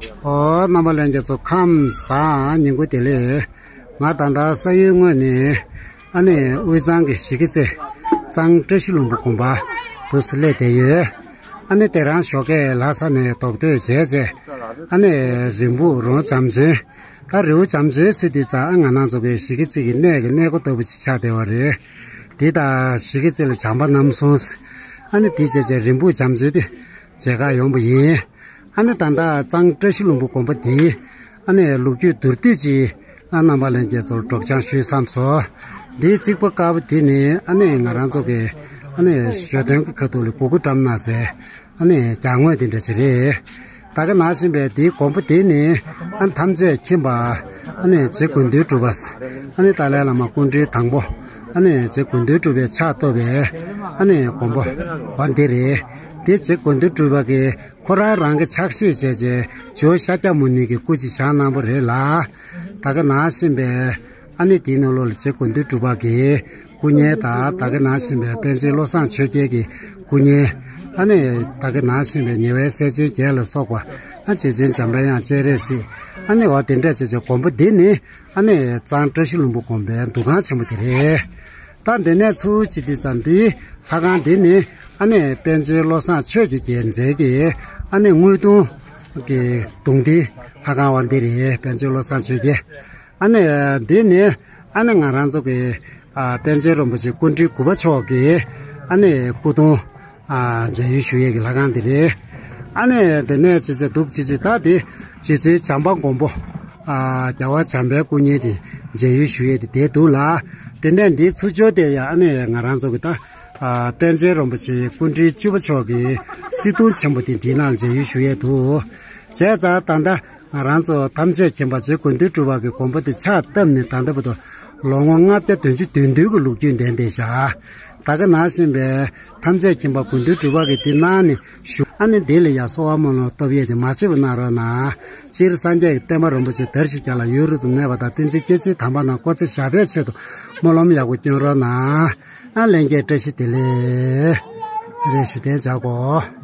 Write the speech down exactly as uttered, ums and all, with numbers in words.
ཨོ། རྣམ་པ་ལྷན་རྒྱས་ཚོ་ཁམས་བཟང་། ཉིན་གུང་བདེ་ལེགས། ང་ད་ལྟ་ས་ཡུལ་དངོས་ནས་ཨ་ནི་དབུས་གཙང་གི་གཞིས་ཀ་རྩེ་གཙང་བཀྲ་ཤིས་ལྷུན་པོ་དགོན་པ་འདུག་སེ་སླེབས་བསྡད་ཡོད། ཨ་ནི་དེ་རང་ཞོགས་ཀས་ལྷ་ས་ནས་རྡོག་ཐོན་བྱས་རྗེས་ཨ་ནི་རི་འབུ་རོང་བྱམས་ཆེན། ད་རི་བོ་བྱམས་ཆེན་ཟེར་དུས་ཙང་ཨ་ང་རང་ཚོ་གི་གཞིས་ཀ་རྩེ་གི་གནས་ཀྱི་གནས་སྒོ་ལྟ་བུ་ཅིག་ཆགས་བསྡད་པ་རེད། འདི་ད་གཞིས་ཀ་རྩེ་ལ་བྱམས་པ་རྣམ་གསུམ། ཨ་ནི་འདི་བྱས་རྗེས་རི་འབུ་བྱམས་ཆེན་དེ་མཇལ་ཁ་ཡོང་པ་ཡིན། ཨ་ནི་ད་ལྟ་གཙང་བཀྲ་ཤིས་ལྷུན་པོ་དགོན་པ་འདིའི་ཨ་ནི་ལོ་རྒྱུས་མདོར་བསྡུས་ཅིག་ཨ་རྣམ་པ་ལྷན་རྒྱས་ཚོར་སྒྲོག་སྦྱང་ཞུས་བསམ་སོང་། འདིའི་རྩིག་པ་དཀར་པོ་འདི་ནི་ཨ་ནི་ང་རང་ཚོ་གི་ཨ་ནི་ཞོ་སྟོན་གྱི་ཁ་ཐུག་ལ་གུ་གུ་བཀྲམ་གནང་སའི་ཨ་ནི་གྱང་ངོས་དེ་འདྲ་ཅིག་རེད། ད་ག་ནང་བཞིན་པའི་འདིའི་དགོན་པ་འདི་ནི་ཨ་ནི་ཐམས་ཅད་མཁྱེན་པ་ཨ་ནི་རྗེ་དགེ་འདུན་གྲུབ་པ་ཨ་ནི་ཏཱ་ལའི་བླ་མ་སྐུ་ཕྲེང་དང་པོ་ཨ་ནི་རྗེ་དགེ་འདུན་གྲུབ་པའི་ཕྱག་བཏབ་པའི་ཨ་ནི་དགོན་པ་འོ་འདི་རེད། འདི་རྗེ་དགེ་འདུན་གྲུབ་པ་གི་ཁོ་རང་རང་གི་ཕྱག་བཞེས་བྱས་རྗེས་ཇོ་བོ་ཤཱཀྱ་མུ་ནེ་གི་སྐུ་ཅིག་བཞེངས་གནང་པ་རེད་ལ། ད་ག་ནང་བཞིན་པའི་ཨ་ནི་དེའི་ནང་ལོགས་ལ་རྗེ་དགེ་འདུན་གྲུབ་པ་གི་སྐུ་བརྙན་དང་ད་ག་ནང་བཞིན་པའི་པཎ་ཆེན་བློ་བཟང་ཆོས་རྒྱན་གྱི་སྐུ་བརྙན། ཨ་ནི་ད་ག་ནང་བཞིན་པའི་ཉེ་བའི་སྲས་ཆེན་བརྒྱད་ལ་སོགས་པ་ཨ་རྗེ་བཙུན་འཇམ་དཔལ་དབྱངས་སྤྱན་རས་གཟིགས། ཨ་ནི་འོ་དེ་འདྲ་བྱས་རྗེས་དགོན་པ་འདི་ནི་ཨ་ནི་གཙང་བཀྲ་ཤིས་ལྷུན་པོ་དགོན་པའི་འདུ་ཁང་ཆེན་པོ་དེ་རེད། ད་འདི་ནས་ཚུར་ཕྱིན་དུས་ཙམ་འདིའི་ལྷ་ཁང་འདི་ནི་ཨ་ནི་པཎ་ཆེན་བློ་བཟང་ཆོས་ཀྱི་རྒྱལ་མཚན་གྱི་ཨ་ནི་དངུལ་གདུང་གི་གདུང་འདི་ལྷ་ཁང་བ་འདི་རེད། པཎ་ཆེན་བློ་བཟང་ཆོས་རྒྱལ། ཨ་ནི་འདི་ནི་ཨ་ནི་ང་རང་ཚོ་གི་ཨ་པཎ་ཆེན་རིན་པོ་ཆེ་སྐུ་ཕྲེང་དགུ་པ་མཆོག་གི་ཨ་ནི་སྐུ་གདུང་ཨ་མཇལ་ཡུལ་ཞུ་ཡས་ཀྱི་ལྷ་ཁང་འདི་རེད། ཨ་ནི་འདི་ནས་ཅི་ཅི་འདུག་ཅི་ཅི་ད་འདི་རྗེ་བཙུན་བྱམས་པ་མགོན་པོ་ཨ་རྒྱལ་བ་བྱམས་པའི་སྐུ་བརྙན་དེ་མཇལ་ཡུལ་ཞུ་ཡས་དེ་དེ་འདུག་ལ། དེ་ནས་འདིའི་ཚུར་ཕྱོགས་དེ་ཡང་ཨ་ནི་ང་རང་ཚོ་གི་ད་ཨ་པཎ་ཆེན་རིན་པོ་ཆེ་སྐུ་ཕྲེང་བཅུ་པ་མཆོག་གི་གསེར་གདུང་ཆེན་པོ་དེ་འདིའི་ནང་མཇལ་ཡུལ་ཞུ་ཡས་འདུག། བྱས་ཙང་ད་ལྟ་ང་རང་ཚོ་ཐམས་ཅད་མཁྱེན་པ་རྗེ་དགེ་འདུན་གྲུབ་པ་གི་དགོན་པ་དེ་ཕྱག་བཏབ་ནས་ད་ལྟ་བར་དུ་ལོ་ངོ་ལྔ་བརྒྱ་བདུན་ཅུ་དོན་བདུན་གྱི་ལོ་རྒྱུས་ལྡན་བསྡད་བཞག། ད་ག་ནང་བཞིན་པའི་ཐམས་ཅད་མཁྱེན་པ་དགེ་འདུན་གྲུབ་པ་གི་དེ་གནང་ནས་བཞུགས། ཨ་ནི་འདི་ལ་ཡང་གསོལ་བ་སྨོན་ལམ་བཏབ་ཡས་དེ་མ་བརྗེད་པ་གནང་རོགས་གནང་། སྤྱིར་སངས་རྒྱས་ཀྱི་བསྟན་པ་རིན་པོ་ཆེ་དར་ཞིང་རྒྱས་ལ་ཡུན་རིང་དུ་གནས་པ་དང་བསྟན་འཛིན་སྐྱེས་ཆེན་དམ་པ་རྣམས་སྐུ་ཚེ་ཞབས་པད་ཆེད་དུ་སྨོན་ལམ་ཡག་པོ་སྐྱོན་རོགས་གནང་། ཨ་ལྷན་རྒྱས་བཀྲ་ཤིས་བདེ་ལེགས། རེ་ཞུ་དེ་བྱ་གོ།